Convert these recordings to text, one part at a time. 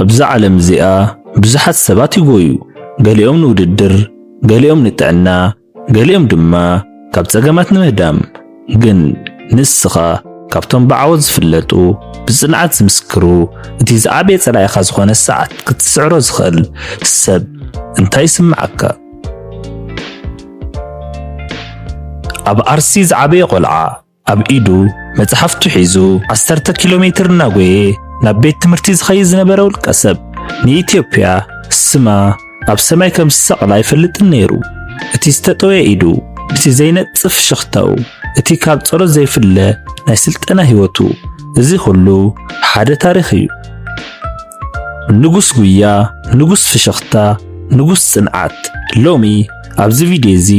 ኣብዛ ዓለም እዚኣ ብዙሓት ሰባት ይጎዩ፣ ገሊኦም ንውድድር፣ ገሊኦም ንጥዕና፣ ገሊኦም ድማ ካብ ጸገማት ንምህዳም። ግን ንስኻ ካብቶም ብዓወት ዝፍለጡ፣ ብጽንዓት ዝምስክሩ፣ እቲ ዝዓበየ ጸላኢኻ ዝኾነ ሰዓት ክትስዕሮ ዝኽእል ሰብ እንታይ ይስምዓካ? ኣብ ኣርሲ ዝዓበየ ቆልዓ፣ ኣብ ኢዱ መጽሓፍቱ ሒዙ ዓሰርተ ኪሎ ሜትር እናጎየ ናብ ቤት ትምህርቲ ዝኸይድ ዝነበረ ውልቀ ሰብ፣ ንኢትዮጵያ ስማ ኣብ ሰማይ ከም ዝሰቕላ ኣይፈልጥን ነይሩ። እቲ ዝተጠወየ ኢዱ፣ እቲ ዘይነጽፍ ፍሽኽታኡ፣ እቲ ካብ ጸሎት ዘይፍለ ናይ ስልጠና ህይወቱ፣ እዚ ኩሉ ሓደ ታሪኽ እዩ። ንጉስ ጉያ፣ ንጉስ ፍሽኽታ፣ ንጉስ ጽንዓት። ሎሚ ኣብዚ ቪድዮ እዚ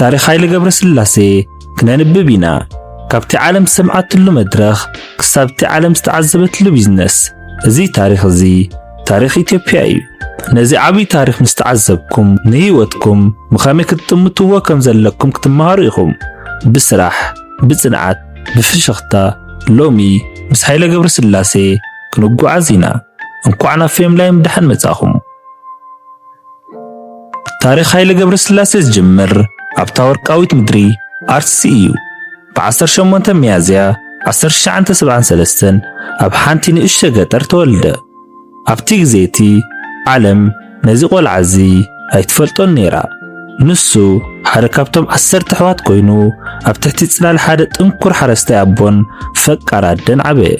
ታሪኽ ሃይለ ገብረስላሴ ክነንብብ ኢና። ካብቲ ዓለም ዝሰምዓትሉ መድረኽ ክሳብ እቲ ዓለም ዝተዓዘበትሉ ቢዝነስ። እዚ ታሪኽ እዚ ታሪኽ ኢትዮጵያ እዩ። ነዚ ዓብዪ ታሪኽ ምስ ተዓዘብኩም፣ ንህይወትኩም ብኸመይ ክትጥምትዎ ከም ዘለኩም ክትመሃሩ ኢኹም። ብስራሕ፣ ብጽንዓት፣ ብፍሽኽታ፣ ሎሚ ምስ ሃይለ ገብረስላሴ ክንጓዓዝ ኢና። እንኳዕ ናብ ፌም ላይም ደሓን መጻኹም። ታሪኽ ሃይለ ገብረስላሴ ዝጅምር ኣብታ ወርቃዊት ምድሪ ኣርሲ እዩ። ብ ዓሰርተ ሸሞንተ ሚያዝያ ዓሰርተ ትሽዓተ ሰብዓን ሰለስተን ኣብ ሓንቲ ንእሽቶ ገጠር ተወልደ። ኣብቲ ግዜ እቲ ዓለም ነዚ ቆልዓ እዚ ኣይትፈልጦን ነይራ። ንሱ ሓደ ካብቶም ዓሰርተ ኣሕዋት ኮይኑ ኣብ ትሕቲ ጽላል ሓደ ጥንኩር ሓረስታይ ኣቦን ፈቃር ኣደን ዓበየ።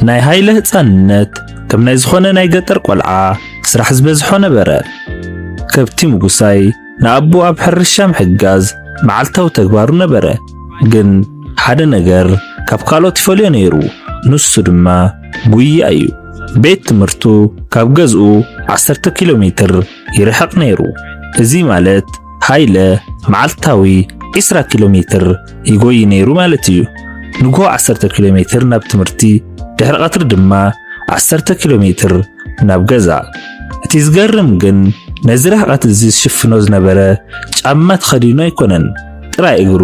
ናይ ሃይለ ህጻንነት ከም ናይ ዝኾነ ናይ ገጠር ቆልዓ ስራሕ ዝበዝሖ ነበረ። ከብቲ ምጉሳይ፣ ንኣቦ ኣብ ሕርሻ ምሕጋዝ መዓልታዊ ተግባሩ ነበረ። ግን ሓደ ነገር ካብ ካልኦት ይፈልዮ ነይሩ። ንሱ ድማ ጉያ እዩ። ቤት ትምህርቱ ካብ ገዝኡ ዓሰርተ ኪሎ ሜትር ይርሕቕ ነይሩ። እዚ ማለት ሃይለ መዓልታዊ ዕስራ ኪሎ ሜትር ይጎይ ነይሩ ማለት እዩ። ንግሆ ዓሰርተ ኪሎ ሜትር ናብ ትምህርቲ፣ ድሕሪ ቀትሪ ድማ ዓሰርተ ኪሎ ሜትር ናብ ገዛ። እቲ ዝገርም ግን ነዚ ርሕቀት እዚ ዝሽፍኖ ዝነበረ ጫማ ተኸዲኑ ኣይኮነን፣ ጥራይ እግሩ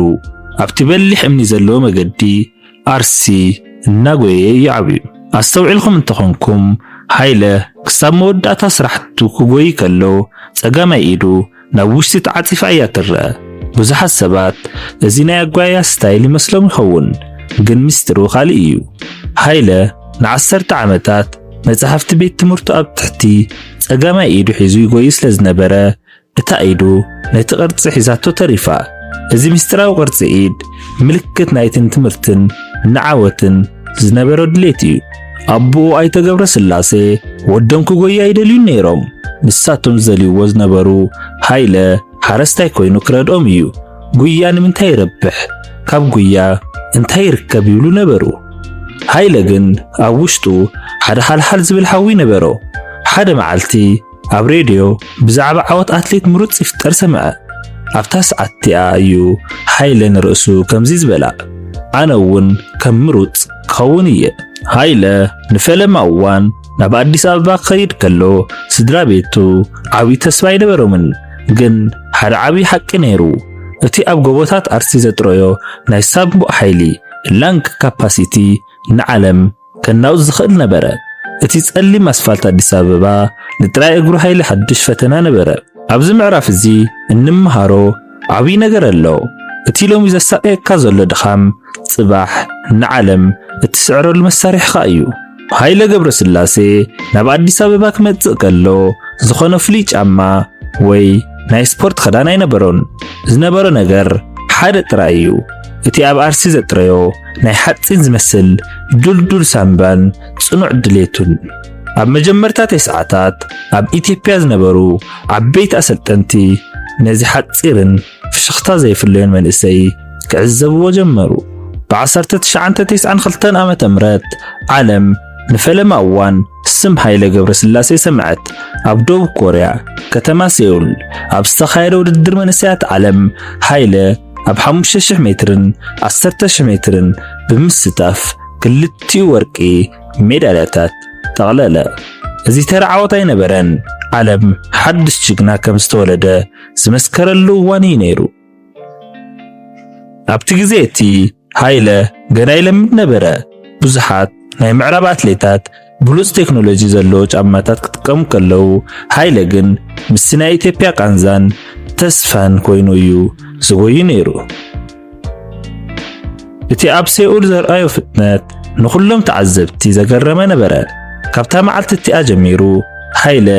ኣብቲ በሊሕ እምኒ ዘለዎ መገዲ ኣርሲ እናጎየ እዩ ዓብዩ። ኣስተውዒልኩም እንተኾንኩም፣ ሃይለ ክሳብ መወዳእታ ስራሕቱ ክጎይ ከሎ ጸጋማይ ኢዱ ናብ ውሽጢ ተዓጺፋ እያ ትረአ። ብዙሓት ሰባት እዚ ናይ ኣጓያ ስታይል ይመስሎም ይኸውን፣ ግን ምስጢሩ ካልእ እዩ። ሃይለ ንዓሰርተ ዓመታት መጻሕፍቲ ቤት ትምህርቱ ኣብ ትሕቲ ጸጋማይ ኢዱ ሒዙ ይጎይ ስለ ዝነበረ፣ እታ ኢዱ ነቲ ቅርጺ ሒዛቶ ተሪፋ። እዚ ምስጢራዊ ቅርጺ ኢድ ምልክት ናይትን ትምህርትን ንዓወትን ዝነበሮ ድሌት እዩ። ኣቦኡ ኣይተ ገብረስላሴ ወዶም ክጎዩ ኣይደልዩን ነይሮም። ንሳቶም ዝደልይዎ ዝነበሩ ሃይለ ሓረስታይ ኮይኑ ክረድኦም እዩ። ጉያ ንምንታይ ይረብሕ? ካብ ጉያ እንታይ ይርከብ? ይብሉ ነበሩ። ሃይለ ግን ኣብ ውሽጡ ሓደ ሓልሓል ዝብል ሓዊ ነበሮ። ሓደ መዓልቲ ኣብ ሬድዮ ብዛዕባ ዓወት ኣትሌት ምሩጽ ይፍጠር ሰምዐ። ኣብታ ሰዓት እቲኣ እዩ ሃይለ ንርእሱ ከምዚ ዝበላ፣ "ኣነ እውን ከም ምሩጽ ክኸውን እየ።" ሃይለ ንፈለማ እዋን ናብ ኣዲስ ኣበባ ክኸይድ ከሎ፣ ስድራ ቤቱ ዓብዪ ተስፋ ኣይነበሮምን። ግን ሓደ ዓብዪ ሓቂ ነይሩ። እቲ ኣብ ጎቦታት ኣርሲ ዘጥረዮ ናይ ሳምቡእ ሓይሊ፣ ላንግ ካፓሲቲ፣ ንዓለም ከናውጽ ዝኽእል ነበረ። እቲ ጸሊም ኣስፋልት ኣዲስ ኣበባ ንጥራይ እግሩ ሃይለ ሓድሽ ፈተና ነበረ። ኣብዚ ምዕራፍ እዚ እንምሃሮ ዓብዪ ነገር ኣሎ። እቲ ሎሚ ዘሳቅየካ ዘሎ ድኻም፣ ጽባሕ ንዓለም እትስዕረሉ መሳርሒኻ እዩ። ሃይለ ገብረስላሴ ናብ ኣዲስ ኣበባ ክመጽእ ከሎ፣ ዝኾነ ፍሉይ ጫማ ወይ ናይ ስፖርት ክዳን ኣይነበሮን። ዝነበሮ ነገር ሓደ ጥራይ እዩ። እቲ ኣብ ኣርሲ ዘጥረዮ ናይ ሓጺን ዝመስል ድልዱል ሳምባን ጽኑዕ ድሌቱን። ኣብ መጀመርታ ተስዓታት ኣብ ኢትዮጵያ ዝነበሩ ዓበይቲ ኣሰልጠንቲ ነዚ ሓጺርን ፍሽኽታ ዘይፍለዮን መንእሰይ ክዕዘብዎ ጀመሩ። ብ ዓሰርተ ትሽዓተ ተስዓን ክልተን ዓመተ ምህረት ዓለም ንፈለማ እዋን ስም ሃይለ ገብረስላሴ ሰምዐት። ኣብ ደቡብ ኮርያ ከተማ ሴኡል ኣብ ዝተኻየደ ውድድር መንእሰያት ዓለም፣ ሃይለ ኣብ ሓሙሽተ ሽሕ ሜትርን ዓሰርተ ሽሕ ሜትርን ብምስታፍ ክልቲኡ ወርቂ ሜዳልያታት ጠቕለለ። እዚ ተራ ዓወት ኣይነበረን። ዓለም ሓድሽ ጅግና ከም ዝተወለደ ዝመስከረሉ እዋን እዩ ነይሩ። ኣብቲ ግዜ እቲ ሃይለ ገና ይለምድ ነበረ። ብዙሓት ናይ ምዕራብ ኣትሌታት ብሉጽ ቴክኖሎጂ ዘለዎ ጫማታት ክጥቀሙ ከለዉ፣ ሃይለ ግን ምስቲ ናይ ኢትዮጵያ ቃንዛን ተስፋን ኮይኑ እዩ ዝጎዩ ነይሩ። እቲ ኣብ ሴኡል ዘርኣዮ ፍጥነት ንኹሎም ተዓዘብቲ ዘገረመ ነበረ። ካብታ መዓልቲ እቲኣ ጀሚሩ፣ ሃይለ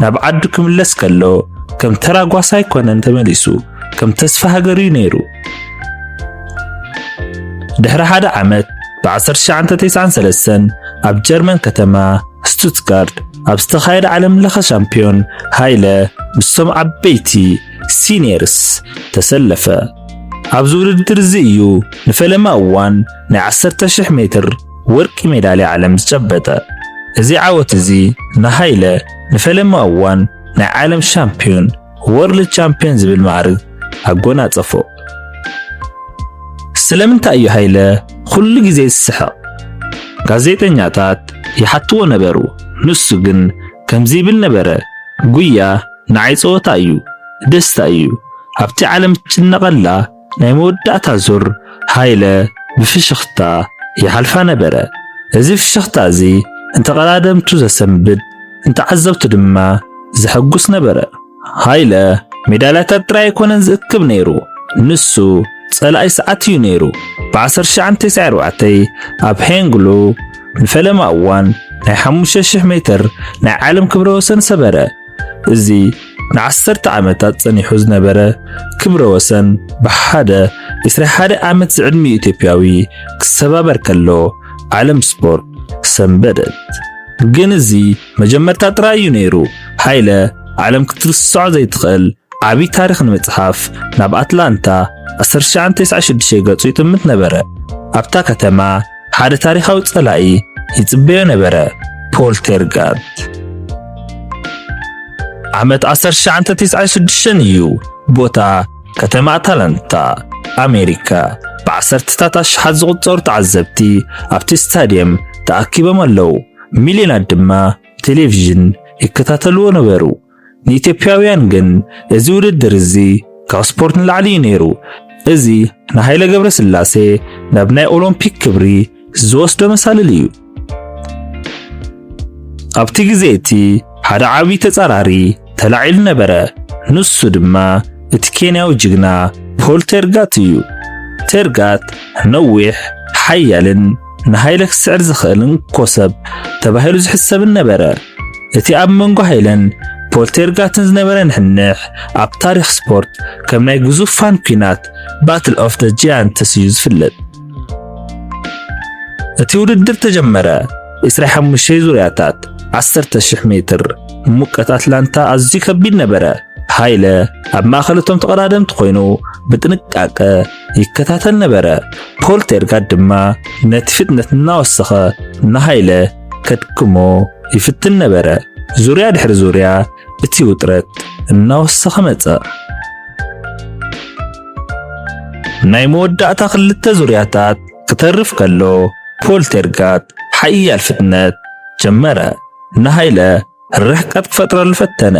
ናብ ዓዱ ክምለስ ከሎ፣ ከም ተራ ጓሳ ኣይኮነን ተመሊሱ፣ ከም ተስፋ ሃገር እዩ ነይሩ። ድሕሪ ሓደ ዓመት፣ ብ ዓሰርተ ትሽዓተ ተስዓን ሰለስተን ኣብ ጀርመን ከተማ ስቱትጋርድ ኣብ ዝተኻየደ ዓለም ለኸ ሻምፒዮን፣ ሃይለ ምስቶም ዓበይቲ ሲኒየርስ ተሰለፈ። ኣብዚ ውድድር እዚ እዩ ንፈለማ እዋን ናይ ዓሰርተ ሽሕ ሜትር ወርቂ ሜዳልያ ዓለም ዝጨበጠ። እዚ ዓወት እዚ ንሃይለ ንፈለማ እዋን ናይ ዓለም ሻምፒዮን፣ ወርልድ ቻምፒዮን ዝብል ማዕርግ ኣጎናጸፎ። ስለምንታይ እዩ ሃይለ ኩሉ ግዜ ዝስሕቕ? ጋዜጠኛታት ይሓትዎ ነበሩ። ንሱ ግን ከምዚ ይብል ነበረ፣ "ጉያ ንዓይ ጸወታ እዩ፣ ደስታ እዩ። ኣብቲ ዓለም ትጭነቐላ ናይ መወዳእታ ዙር ሃይለ ብፍሽኽታ ይሓልፋ ነበረ። እዚ ፍሽኽታ እዚ ንተቐዳደምቱ ዘሰንብድ፣ ንተዓዘብቱ ድማ ዘሐጉስ ነበረ።" ሃይለ ሜዳልያታት ጥራይ ኣይኮነን ዝእክብ ነይሩ፣ ንሱ ጸላኢ ሰዓት እዩ ነይሩ። ብ ዓሰርተ ትሽዓተ ተስዓን ኣርባዕተን ኣብ ሄንግሉ ንፈለማ እዋን ናይ ሓሙሽተ ሽሕ ሜትር ናይ ዓለም ክብረ ወሰን ሰበረ። እዚ ንዓሰርተ ዓመታት ጸኒሑ ዝነበረ ክብረ ወሰን ብሓደ ዕስራ ሓደ ዓመት ዝዕድሚኡ ኢትዮጵያዊ ክሰባበር ከሎ ዓለም ስፖርት ሰንበደት። ግን እዚ መጀመርታ ጥራይ እዩ ነይሩ። ሃይለ ዓለም ክትርስዖ ዘይትኽእል ዓቢ ታሪኽ ንምጽሓፍ ናብ ኣትላንታ ዓሰርተ ትሽዓተ ተስዓን ሽዱሽተን ገጹ ይጥምት ነበረ። ኣብታ ከተማ ሓደ ታሪኻዊ ጸላኢ ይጽበዮ ነበረ፣ ፖል ቴርጋት። ዓመት ዓሰርተ ትሽዓተ ተስዓን ሽዱሽተን እዩ። ቦታ ከተማ ኣታላንታ፣ ኣሜሪካ። ብዓሰርተታት ኣሽሓት ዝቑጸሩ ተዓዘብቲ ኣብቲ ስታድየም ተኣኪቦም ኣለዉ። ሚልዮናት ድማ ብቴሌቪዥን ይከታተልዎ ነበሩ። ንኢትዮጵያውያን ግን እዚ ውድድር እዚ ካብ ስፖርት ንላዕሊ እዩ ነይሩ። እዚ ንሃይለ ገብረስላሴ ናብ ናይ ኦሎምፒክ ክብሪ ዝወስዶ መሳልል እዩ። ኣብቲ ግዜ እቲ ሓደ ዓቢ ተጻራሪ ተላዒሉ ነበረ። ንሱ ድማ እቲ ኬንያዊ ጅግና ፖል ቴርጋት እዩ። ቴርጋት ነዊሕ፣ ሓያልን ንሃይለ ክስዕር ዝኽእልን ኮሰብ ተባሂሉ ዝሕሰብን ነበረ። እቲ ኣብ መንጎ ሃይለን ፖል ቴርጋትን ዝነበረ ንሕንሕ ኣብ ታሪኽ ስፖርት ከም ናይ ግዙፋን ኲናት፣ ባትል ኦፍ ዘ ጃያንትስ፣ እዩ ዝፍለጥ። እቲ ውድድር ተጀመረ። ዕስራ ሓሙሽተ ዙርያታት፣ ዓሰርተ ሽሕ ሜትር፣ ሙቀት ኣትላንታ ኣዝዩ ከቢድ ነበረ። ሃይለ ኣብ ማእከል እቶም ተቐዳደምቲ ኮይኑ ብጥንቃቐ ይከታተል ነበረ። ፖል ቴርጋት ድማ ነቲ ፍጥነት እናወሰኸ ንሃይለ ከድክሞ ይፍትን ነበረ። ዙርያ ድሕሪ ዙርያ እቲ ውጥረት እናወሰኸ መጸ። ናይ መወዳእታ ክልተ ዙርያታት ክተርፍ ከሎ፣ ፖል ቴርጋት ሓያል ፍጥነት ጀመረ። ንሃይለ ርሕቀት ክፈጥረሉ ፈተነ።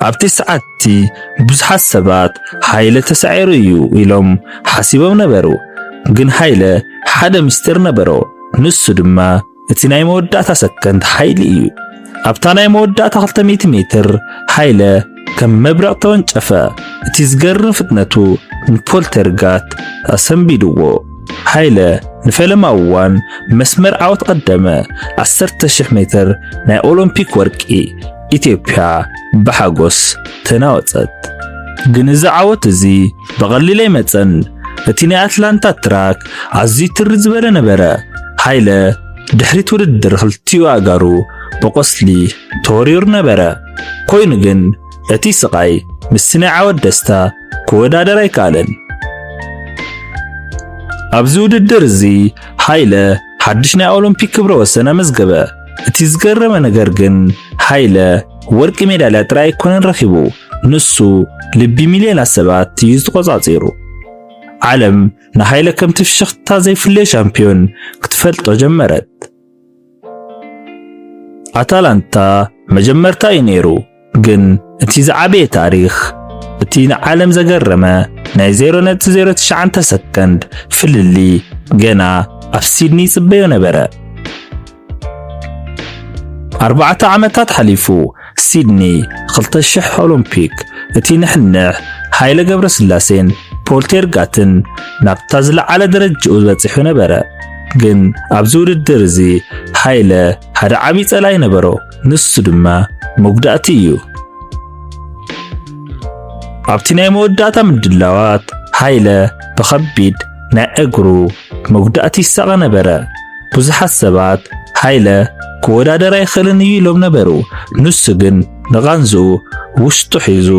ኣብቲ ሰዓትቲ ብዙሓት ሰባት ሃይለ ተሳዒሩ እዩ ኢሎም ሓሲቦም ነበሩ። ግን ሃይለ ሓደ ምስጢር ነበሮ። ንሱ ድማ እቲ ናይ መወዳእታ ሰከንድ ሓይሊ እዩ። ኣብታ ናይ መወዳእታ ክልተ ሚእቲ ሜትር ሃይለ ከም መብረቕ ተወንጨፈ። እቲ ዝገርም ፍጥነቱ ንፖል ቴርጋት ኣሰንቢድዎ። ሃይለ ንፈለማ እዋን መስመር ዓወት ቀደመ። ዓሰርተ ሽሕ ሜትር ናይ ኦሎምፒክ ወርቂ ኢትዮጵያ ብሓጎስ ተናወጸት። ግን እዚ ዓወት እዚ ብቐሊል ኣይመጸን። እቲ ናይ ኣትላንታ ትራክ ኣዝዩ ትሪ ዝበለ ነበረ። ሃይለ ድሕሪት ውድድር ክልቲኡ ኣእጋሩ ብቆስሊ ተወሪሩ ነበረ። ኮይኑ ግን እቲ ስቓይ ምስቲ ናይ ዓወት ደስታ ክወዳደር ኣይከኣለን። ኣብዚ ውድድር እዚ ሃይለ ሓድሽ ናይ ኦሎምፒክ ክብረ ወሰን ኣመዝገበ። እቲ ዝገረመ ነገር ግን ሃይለ ወርቂ ሜዳልያ ጥራይ ኣይኮነን ረኺቡ፣ ንሱ ልቢ ሚልዮናት ሰባት እዩ ዝተቖጻጺሩ። ዓለም ንሃይለ ከምቲ ፍሽኽታ ዘይፍለዮ ሻምፒዮን ክትፈልጦ ጀመረት። ኣታላንታ መጀመርታ እዩ ነይሩ፣ ግን እቲ ዝዓበየ ታሪኽ፣ እቲ ንዓለም ዘገረመ ናይ ዜሮ ነጥቢ ዜሮ ትሽዓተ ሰከንድ ፍልልይ ገና ኣብ ሲድኒ ይጽበዮ ነበረ። ኣርባዕተ ዓመታት ሓሊፉ፣ ሲድኒ ክልተ ሽሕ ኦሎምፒክ፣ እቲ ንሕንሕ ሃይለ ገብረስላሴን ፖልቴርጋትን ናብታ ዝለዓለ ደረጃኡ በጺሑ ነበረ። ግን ኣብዚ ውድድር እዚ ሃይለ ሓደ ዓቢ ጸላኢ ነበሮ፣ ንሱ ድማ መጉዳእቲ እዩ። ኣብቲ ናይ መወዳእታ ምድላዋት፣ ሃይለ ብኸቢድ ናይ እግሩ መጉዳእቲ ይሳቐ ነበረ። ብዙሓት ሰባት፣ ሃይለ ክወዳደር ኣይኽእልን እዩ ኢሎም ነበሩ። ንሱ ግን ንቓንዝኡ ውሽጡ ሒዙ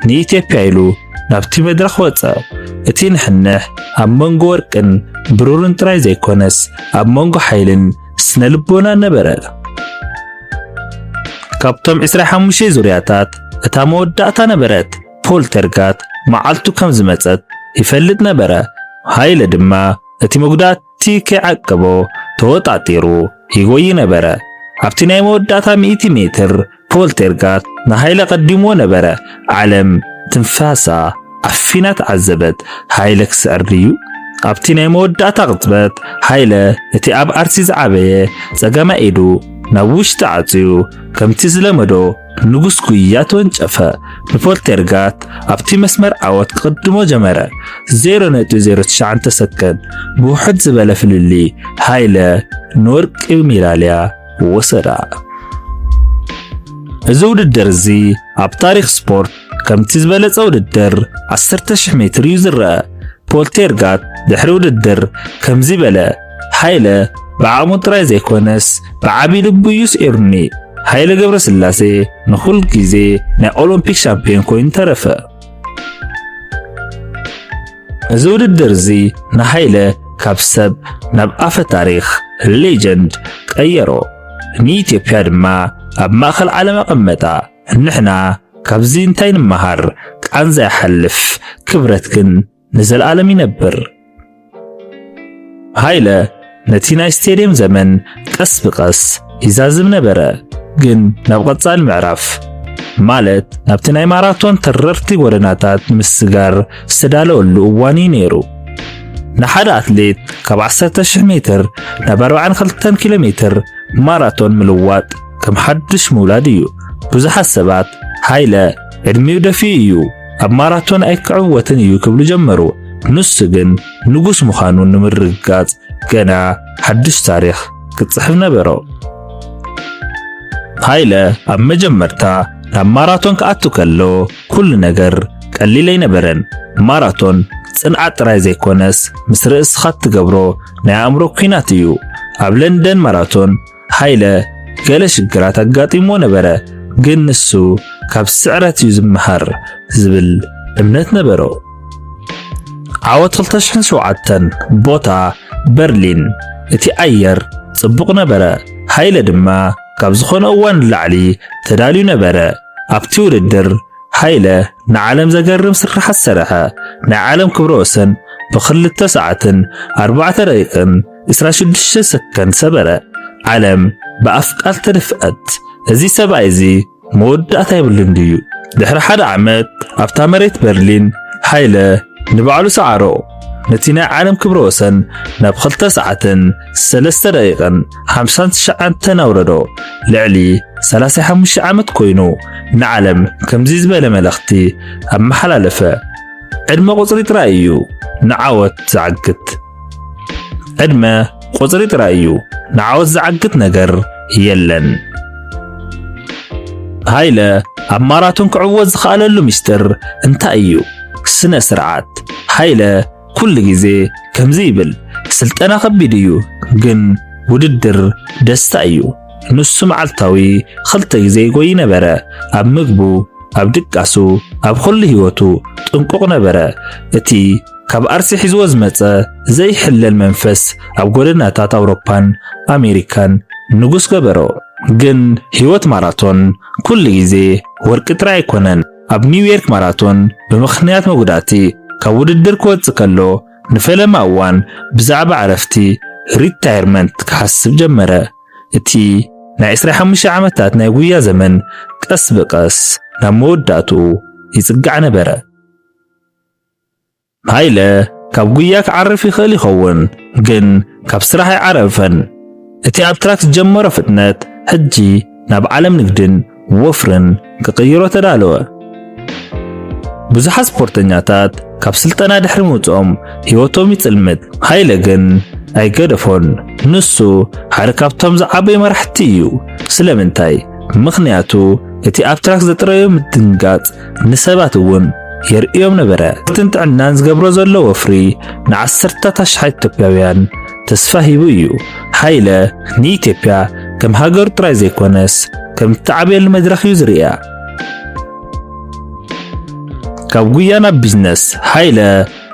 ንኢትዮጵያ ኢሉ ናብቲ መድረኽ ወጸ። እቲ ንሕንሕ ኣብ መንጎ ወርቅን ብሩርን ጥራይ ዘይኮነስ፣ ኣብ መንጎ ሓይልን ስነ ልቦናን ነበረ። ካብቶም ዕስራ ሓሙሽተ ዙርያታት እታ መወዳእታ ነበረት። ፖልተርጋት መዓልቱ ከም ዝመጸት ይፈልጥ ነበረ። ሃይለ ድማ እቲ መጉዳእቲ ከይዓቀቦ ተወጣጢሩ ይጎይ ነበረ። ኣብቲ ናይ መወዳእታ ሚእቲ ሜትር ፖልተርጋት ንሃይለ ቀዲምዎ ነበረ። ዓለም ትንፋሳ ዓፊና ተዓዘበት። ሃይለ ክስዕር ድዩ? ኣብቲ ናይ መወዳእታ ቅጽበት፣ ሃይለ እቲ ኣብ ኣርሲ ዝዓበየ ጸጋማይ ኢዱ ናብ ውሽጢ ዓጽዩ፣ ከምቲ ዝለመዶ ንጉስ ጉያ ተወንጨፈ። ንፖልቴርጋት ኣብቲ መስመር ዓወት ክቕድሞ ጀመረ። ዜሮ ነጥቢ ዜሮ ትሽዓተ ሰከንድ ብውሕድ ዝበለ ፍልልይ፣ ሃይለ ንወርቂ ሜዳልያ ወሰዳ። እዚ ውድድር እዚ ኣብ ታሪኽ ስፖርት ከምቲ ዝበለጸ ውድድር ዓሰርተ ሽሕ ሜትር እዩ ዝረአ። ፖልቴርጋት ድሕሪ ውድድር ከምዚ በለ፣ ሃይለ ብዓቕሙ ጥራይ ዘይኮነስ ብዓቢ ልቡ እዩ ስዒሩኒ። ሃይለ ገብረስላሴ ንኹል ግዜ ናይ ኦሎምፒክ ሻምፒዮን ኮይኑ ተረፈ። እዚ ውድድር እዚ ንሃይለ ካብ ሰብ ናብ ኣፈ ታሪኽ፣ ሌጀንድ፣ ቀየሮ። ንኢትዮጵያ ድማ ኣብ ማእከል ዓለም ኣቐመጣ። ንሕና ካብዚ እንታይ ንመሃር? ቃንዛ ይሓልፍ፣ ክብረት ግን ንዘለኣለም ይነብር። ሃይለ ነቲ ናይ ስቴድየም ዘመን ቀስ ብቐስ ይዛዝም ነበረ፣ ግን ናብ ቀጻሊ ምዕራፍ፣ ማለት ናብቲ ናይ ማራቶን ተረርቲ ጎደናታት ንምስጋር ዝተዳለወሉ እዋን እዩ ነይሩ። ንሓደ ኣትሌት ካብ ዓሰርተ ሽሕ ሜትር ናብ ኣርባዓን ክልተን ኪሎ ሜትር ማራቶን ምልዋጥ ከም ሓድሽ ምውላድ እዩ። ብዙሓት ሰባት፣ "ሃይለ ዕድሚኡ ደፊኡ እዩ፣ ኣብ ማራቶን ኣይክዕወትን እዩ" ክብሉ ጀመሩ። ንሱ ግን ንጉስ ምዃኑ ንምርግጋጽ ገና ሓድሽ ታሪኽ ክጽሕፍ ነበሮ። ሃይለ ኣብ መጀመርታ ናብ ማራቶን ክኣቱ ከሎ፣ ኩሉ ነገር ቀሊል ኣይነበረን። ማራቶን ጽንዓት ጥራይ ዘይኮነስ፣ ምስ ርእስኻ እትገብሮ ናይ ኣእምሮ ኲናት እዩ። ኣብ ለንደን ማራቶን፣ ሃይለ ገለ ሽግራት ኣጋጢምዎ ነበረ፣ ግን ንሱ ካብ ስዕረት እዩ ዝመሃር ዝብል እምነት ነበሮ። ዓወት ክልተ ሽሕን ሸውዓተን፣ ቦታ በርሊን። እቲ ኣየር ጽቡቕ ነበረ። ሃይለ ድማ ካብ ዝኾነ እዋን ንላዕሊ ተዳልዩ ነበረ። ኣብቲ ውድድር፣ ሃይለ ንዓለም ዘገርም ስርሓት ሰረሐ። ናይ ዓለም ክብረ ወሰን ብኽልተ ሰዓትን ኣርባዕተ ደቂቕን ዕስራን ሽዱሽተን ሰከንድ ሰበረ። ዓለም ብኣፍ ቃል ተደፍአት። "እዚ ሰብኣይ እዚ መወዳእታ የብሉን ድዩ?" ድሕሪ ሓደ ዓመት ኣብታ መሬት በርሊን፣ ሃይለ ንባዕሉ ሰዓሮ። ነቲ ናይ ዓለም ክብረ ወሰን ናብ ክልተ ሰዓትን ሰለስተ ደቂቕን ሓምሳን ትሽዓተን ኣውረዶ። ልዕሊ ሰላሳ ሓሙሽተ ዓመት ኮይኑ ንዓለም ከምዚ ዝበለ መልእኽቲ ኣመሓላለፈ። ዕድመ ቁጽሪ ጥራይ እዩ ንዓወት ዝዓግት። ዕድመ ቁጽሪ ጥራይ እዩ፣ ንዓወት ዝዓግት ነገር የለን። ሃይለ ኣብ ማራቶን ክዕወት ዝኸኣለሉ ምስጢር እንታይ እዩ? ስነ ስርዓት። ሃይለ ኩሉ ግዜ ከምዚ ይብል፣ "ስልጠና ከቢድ እዩ፣ ግን ውድድር ደስታ እዩ።" ንሱ መዓልታዊ ክልተ ግዜ ይጎይ ነበረ። ኣብ ምግቡ፣ ኣብ ድቃሱ፣ ኣብ ኩሉ ህይወቱ ጥንቁቕ ነበረ። እቲ ካብ ኣርሲ ሒዝዎ ዝመጸ ዘይሕለል መንፈስ ኣብ ጎደናታት ኣውሮፓን ኣሜሪካን ንጉስ ገበሮ። ግን ህይወት ማራቶን ኩሉ ግዜ ወርቂ ጥራይ ኣይኮነን። ኣብ ኒውዮርክ ማራቶን ብምኽንያት መጉዳእቲ ካብ ውድድር ክወጽእ ከሎ፣ ንፈለማ እዋን ብዛዕባ ዕረፍቲ፣ ሪታየርመንት፣ ክሓስብ ጀመረ። እቲ ናይ ዕስራን ሓሙሽተን ዓመታት ናይ ጉያ ዘመን ቀስ ብቐስ ናብ መወዳእትኡ ይጽጋዕ ነበረ። ሃይለ ካብ ጉያ ክዓርፍ ይኽእል ይኸውን፣ ግን ካብ ስራሕ ኣይዓረፈን። እቲ ኣብ ትራክ ዝጀመሮ ፍጥነት ሕጂ ናብ ዓለም ንግድን ወፍርን ክቕይሮ ተዳለወ። ብዙሓት ስፖርተኛታት ካብ ስልጠና ድሕሪ ምውፅኦም ህይወቶም ይጽልምት። ሃይለ ግን ኣይገደፎን። ንሱ ሓደ ካብቶም ዝዓበዩ መራሕቲ እዩ። ስለምንታይ? ምኽንያቱ እቲ ኣብ ትራክ ዘጥረዮ ምድንጋጽ ንሰባት እውን የርእዮም ነበረ። ስፖርትን ጥዕናን ዝገብሮ ዘሎ ወፍሪ ንዓሰርታት ኣሽሓት ኢትዮጵያውያን ተስፋ ሂቡ እዩ። ሃይለ ንኢትዮጵያ ከም ሃገሩ ጥራይ ዘይኮነስ ከም እትዓብየሉ መድረኽ እዩ ዝርእያ። ካብ ጉያ ናብ ቢዝነስ። ሃይለ፣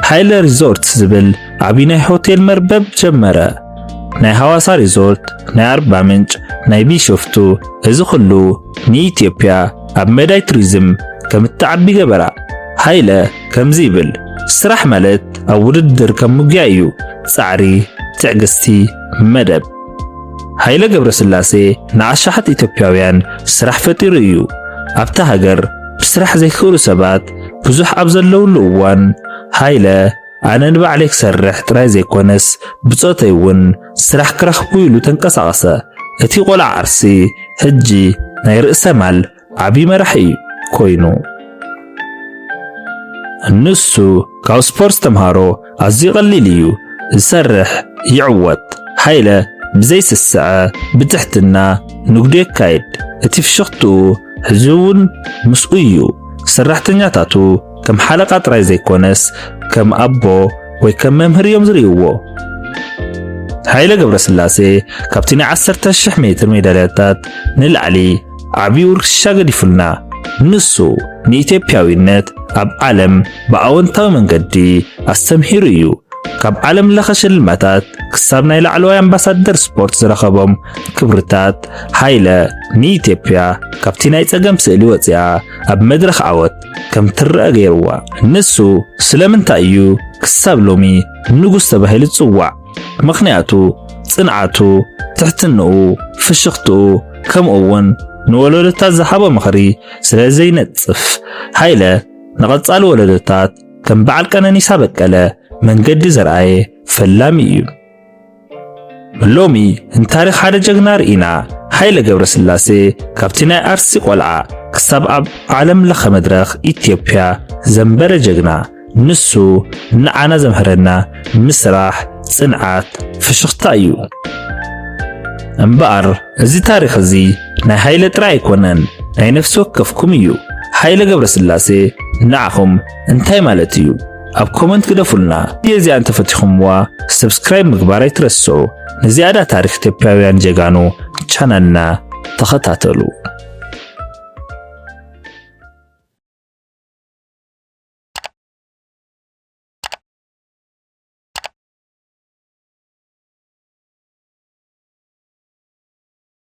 ሃይለ ሪዞርት ዝብል ዓቢ ናይ ሆቴል መርበብ ጀመረ። ናይ ሃዋሳ ሪዞርት፣ ናይ ኣርባ ምንጭ፣ ናይ ቢሾፍቱ፣ እዚ ኩሉ ንኢትዮጵያ ኣብ መዳይ ቱሪዝም ከም እትዓቢ ገበራ። ሃይለ ከምዚ ይብል፣ ስራሕ ማለት ኣብ ውድድር ከም ምጉያ እዩ። ጻዕሪ፣ ትዕግስቲ፣ መደብ። ሃይለ ገብረስላሴ ንኣሽሓት ኢትዮጵያውያን ስራሕ ፈጢሩ እዩ። ኣብታ ሃገር ብስራሕ ዘይክእሉ ሰባት ብዙሕ ኣብ ዘለውሉ እዋን፣ ሃይለ፣ ኣነ ንባዕለይ ክሰርሕ ጥራይ ዘይኮነስ ብጾተይ እውን ስራሕ ክረኽቡ ኢሉ ተንቀሳቐሰ። እቲ ቆልዓ ዓርሲ ሕጂ ናይ ርእሰ ማል ዓቢ መራሒ ኮይኑ። ንሱ ካብ ስፖርት ተምሃሮ ኣዝዩ ቀሊል እዩ። ዝሰርሕ ይዕወት። ሃይለ ብዘይስስዐ ብትሕትና ንግዱ የካይድ። እቲ ፍሽኽትኡ ሕዚ እውን ምስኡ እዩ። ሰራሕተኛታቱ ከም ሓለቓ ጥራይ ዘይኮነስ ከም ኣቦ ወይ ከም መምህር እዮም ዝርእይዎ። ሃይለ ገብረስላሴ ካብቲ ናይ ዓሰርተ ሺሕ ሜትር ሜዳልያታት ንላዕሊ ዓቢ ውርሻ ገዲፉልና። ንሱ ንኢትዮጵያዊነት ኣብ ዓለም ብኣወንታዊ መንገዲ ኣስተምሂሩ እዩ። ካብ ዓለም ለኸ ሽልማታት ክሳብ ናይ ላዕለዋይ ኣምባሳደር ስፖርት ዝረኸቦም ክብርታት፣ ሃይለ ንኢትዮጵያ ካብቲ ናይ ጸገም ስእሊ ወጺኣ ኣብ መድረኽ ዓወት ከም ትረአ ገይርዋ። ንሱ ስለምንታይ እዩ ክሳብ ሎሚ ንጉስ ተባሂሉ ዝጽዋዕ? ምኽንያቱ ጽንዓቱ፣ ትሕትንኡ፣ ፍሽኽትኡ፣ ከምኡ እውን ንወለዶታት ዝሃቦ ምኽሪ ስለ ዘይነጽፍ። ሃይለ ንቐጻሊ ወለዶታት ከም በዓል ቀነኒሳ በቀለ መንገዲ ዘርኣየ ፈላሚ እዩ። ሎሚ ንታሪኽ ሓደ ጀግና ርኢና። ሃይለ ገብረስላሴ ካብቲ ናይ ኣርሲ ቆልዓ ክሳብ ኣብ ዓለም ለኸ መድረኽ ኢትዮጵያ ዘንበረ ጀግና፣ ንሱ ንዓና ዘምሃረና ምስራሕ፣ ጽንዓት፣ ፍሽኽታ እዩ። እምበኣር እዚ ታሪኽ እዚ ናይ ሃይለ ጥራይ ኣይኮነን፣ ናይ ነፍሲ ወከፍኩም እዩ። ሃይለ ገብረስላሴ ንዓኹም እንታይ ማለት እዩ? ኣብ ኮመንት ግደፉልና። እዚኣ እንተፈቲኹምዋ ሰብስክራይብ ምግባር ኣይትረስዑ። ንዝያዳ ታሪኽ ኢትዮጵያውያን ጀጋኑ ቻናልና ተኸታተሉ።